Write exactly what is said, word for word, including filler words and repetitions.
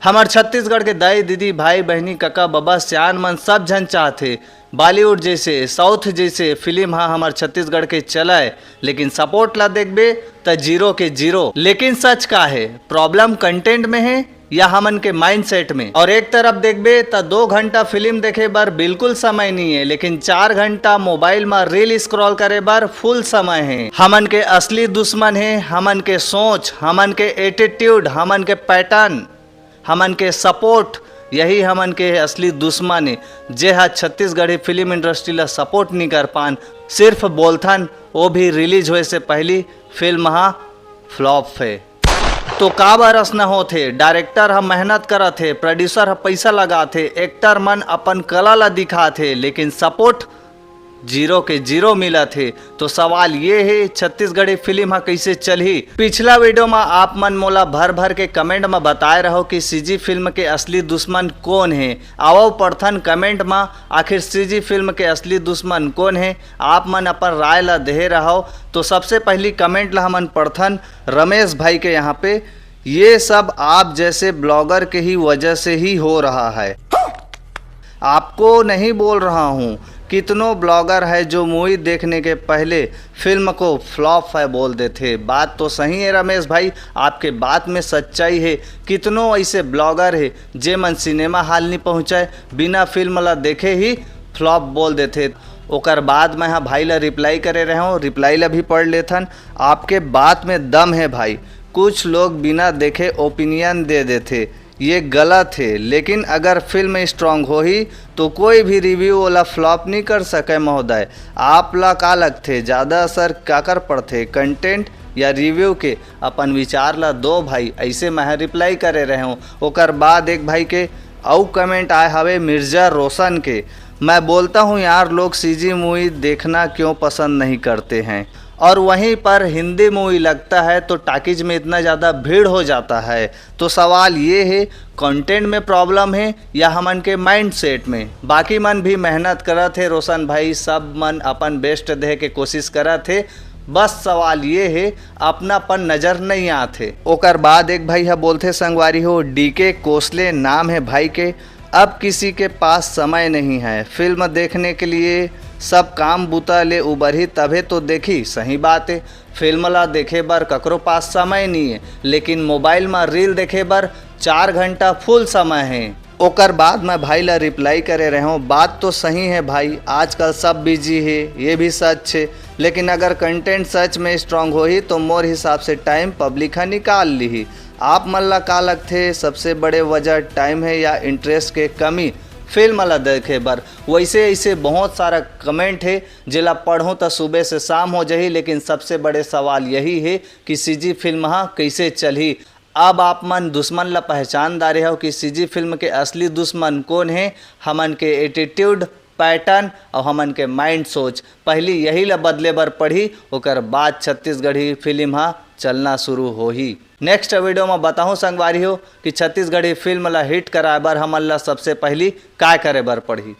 हमर छत्तीसगढ़ के दाई दीदी, भाई बहिनी, कका बबा, सियान मन सब झन चाहथे बॉलीवुड जैसे, साउथ जैसे फिल्म हा हमर छत्तीसगढ़ के चलय, लेकिन सपोर्ट ला देखबे त जीरो के जीरो। लेकिन सच का हे, प्रॉब्लम कंटेंट में हे या हमन के माइंडसेट में? और एक तरफ देखबे त दो घंटा फिल्म देखे बर बिल्कुल समय नहीं है, लेकिन चार घंटा मोबाइल में रील स्क्रॉल करे बर फुल समय है। हमन के असली दुश्मन है हमन के सोच, हमन के एटीट्यूड, हमन के पैटर्न, हमन के सपोर्ट। यही हमन के असली दुश्मन है, जे हा छत्तीसगढ़ी फिल्म इंडस्ट्री ला सपोर्ट नहीं कर पान, सिर्फ बोलथन, वो भी रिलीज होए से पहली फिल्म हा फ्लॉप है। तो काबर असना होथे? डायरेक्टर ह मेहनत करत हे, प्रोड्यूसर ह पैसा लगात हे, एक्टर मन अपन कला ला दिखात हे, लेकिन सपोर्ट जीरो के जीरो मिलत हे। तो सवाल ये हे, छत्तीसगढ़ी फिल्म ह कैसे चलही? पिछला वीडियो म आप मन मोला भर भर के कमेंट म बताए रहो कि सीजी फिल्म के असली दुश्मन कौन हे। आवव पढ़थन कमेंट म, आखिर सीजी फिल्म के असली दुश्मन कौन हे? आप मन अपन राय ला देहे रहो। तो सबसे पहली कमेंट ला हमन पढ़थन रमेश भाई के यहाँ पे, ये सब आप जैसे ब्लॉगर के ही वजह से ही हो रहा है। आपको नहीं बोल रहा हूँ, कितनों ब्लॉगर है जो मूवी देखने के पहले फिल्म को फ्लॉप है बोल देथे। बात तो सही है रमेश भाई, आपके बात में सच्चाई है। कितनों ऐसे ब्लॉगर है जे मन सिनेमा हॉल नहीं पहुँचे, बिना फिल्म ला देखे ही फ्लॉप बोल देथे। ओकर बाद मैं हा भाई ला रिप्लाई करे रहे हूँ, रिप्लाई ला भी पढ़ लेथन। आपके बात में दम है भाई, कुछ लोग बिना देखे ओपिनियन दे देथे, ये गलत है। लेकिन अगर फिल्म स्ट्रॉन्ग होही तो कोई भी रिव्यू वाला फ्लॉप नहीं कर सके महोदय। आप ला का लगथे, ज़्यादा असर काकर पड़थे, कंटेंट या रिव्यू के? अपन विचार ला दो भाई, ऐसे मैं रिप्लाई करे रहे हूँ। ओकर बाद एक भाई के अउ कमेंट आए हवे मिर्जा रोशन के, मैं बोलता हूँ यार, लोग सीजी मूवी देखना क्यों पसंद नहीं करते हैं, और वहीं पर हिंदी मूवी लगता है तो टाकीज में इतना ज़्यादा भीड़ हो जाता है। तो सवाल ये है, कंटेंट में प्रॉब्लम है या हमन के माइंडसेट में? बाकी मन भी मेहनत करत हे रोशन भाई, सब मन अपन बेस्ट दे के कोशिश करत हे। बस सवाल ये है, अपनापन नजर नहीं आत हे। ओकर बाद एक भाई ह बोलथे, संगवारी हो, डीके कोसले नाम है भाई के, अब किसी के पास समय नहीं है फिल्म देखने के लिए, सब काम बुता ले उबरही तभे तो देखी। सही बात है, फिल्म ला देखे बर ककरो पास समय नहीं है, लेकिन मोबाइल में रील देखे बर चार घंटा फुल समय है। ओकर बाद मैं भाई ला रिप्लाई करे रहे हूँ, बात तो सही है भाई, आजकल सब बिजी है, ये भी सच है, लेकिन अगर कंटेंट सच में स्ट्रॉन्ग होही तो मोर हिसाब से टाइम पब्लिक ह निकाल लीही। आप मन ला का लगथे, सबसे बड़े वजह टाइम है या इंटरेस्ट के कमी फिल्म ला देखे बर? वैसे ऐसे बहुत सारा कमेंट है, जेला पढ़ूँ त सुबह से शाम हो जाही, लेकिन सबसे बड़े सवाल यही है कि सीजी फिल्म हा कैसे चलही। अब आप मन दुश्मन ला पहचान डारे हो कि सीजी फिल्म के असली दुश्मन कौन है। हमन के एटीट्यूड, पैटर्न और हमन के माइंड सोच, पहली यही ला बदले बर पड़ही, ओकर बाद छत्तीसगढ़ी फिल्म हा चलना शुरू होही। नेक्स्ट वीडियो में बताहूँ संगवारी हो कि छत्तीसगढ़ी फिल्म ला हिट कराए बर हमन ला सबसे पहली काय करे बर पड़ही।